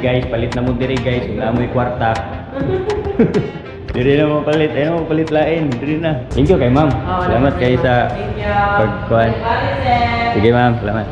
Guys, palit na mo diri, guys. Kung naa moy kwarta. Diri na mo palit. Ay mo palit lain. Diri na. Thank you kay ma'am. Oh, Salamat kay sa Thank you. pagkuan. Bye, sir. Sige, ma'am, salamat.